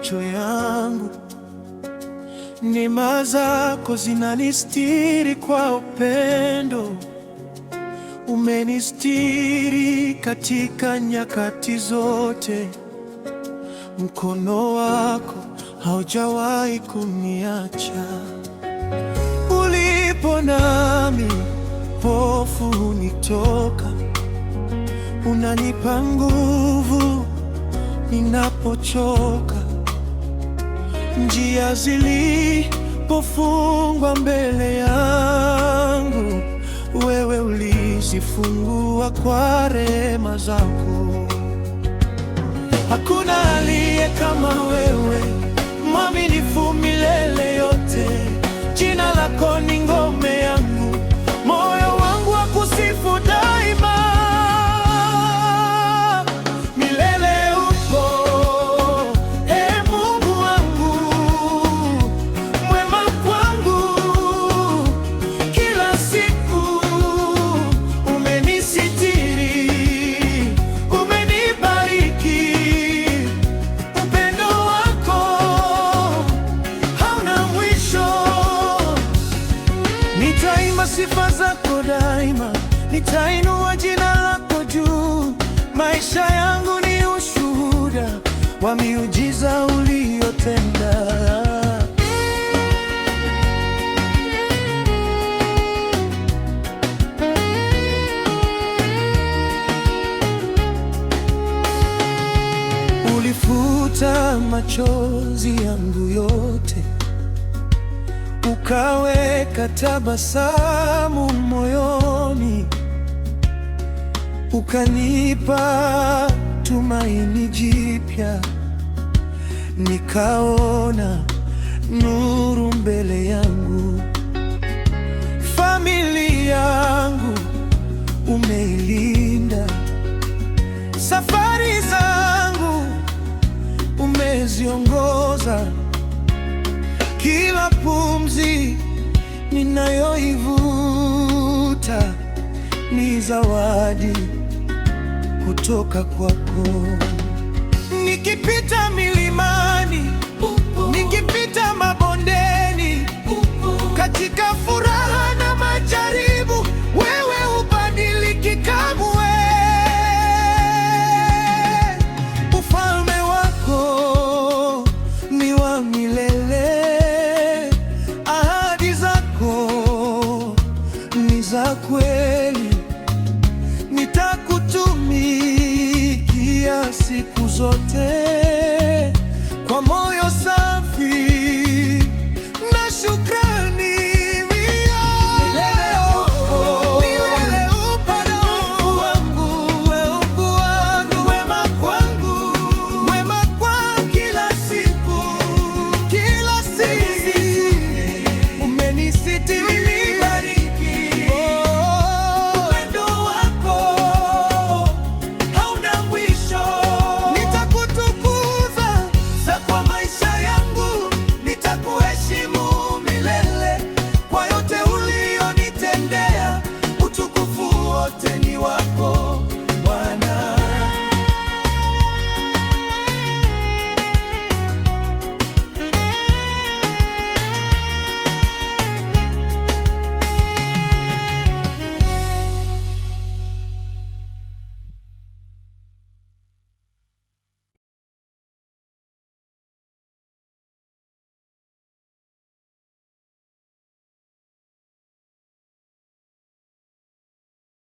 maficho yangu. Neema zako zinanistiri kwa upendo, umenistiri katika nyakati zote. Mkono wako haujawahi kuniacha. Ulipo nami hofu hunitoka, unanipa nguvu ninapochoka. Njia zilipofungwa mbele yangu, wewe ulizifungua kwa rehema zako. Hakuna aliye kama wewe, mwaminifu milele yote. Jina lako ni ngome yangu, moyo wangu wakusifu daima. Milele upo, e Mungu wangu, mwema kwangu kila siku. Umenisitiri, umenibariki, upendo wako hauna mwisho. Nitaimba sifa zako daima, nitainua jina lako juu. Maisha yangu ni ushuhuda wa miujiza uliyotenda. Ulifuta machozi yangu yote, ukaweka tabasamu moyoni, ukanipa tumaini jipya, nikaona nuru mbele yangu. Familia yangu umeilinda, safari zangu umeziongoza, kila pumzi ninayoivuta ni zawadi kutoka kwako. Nikipita milima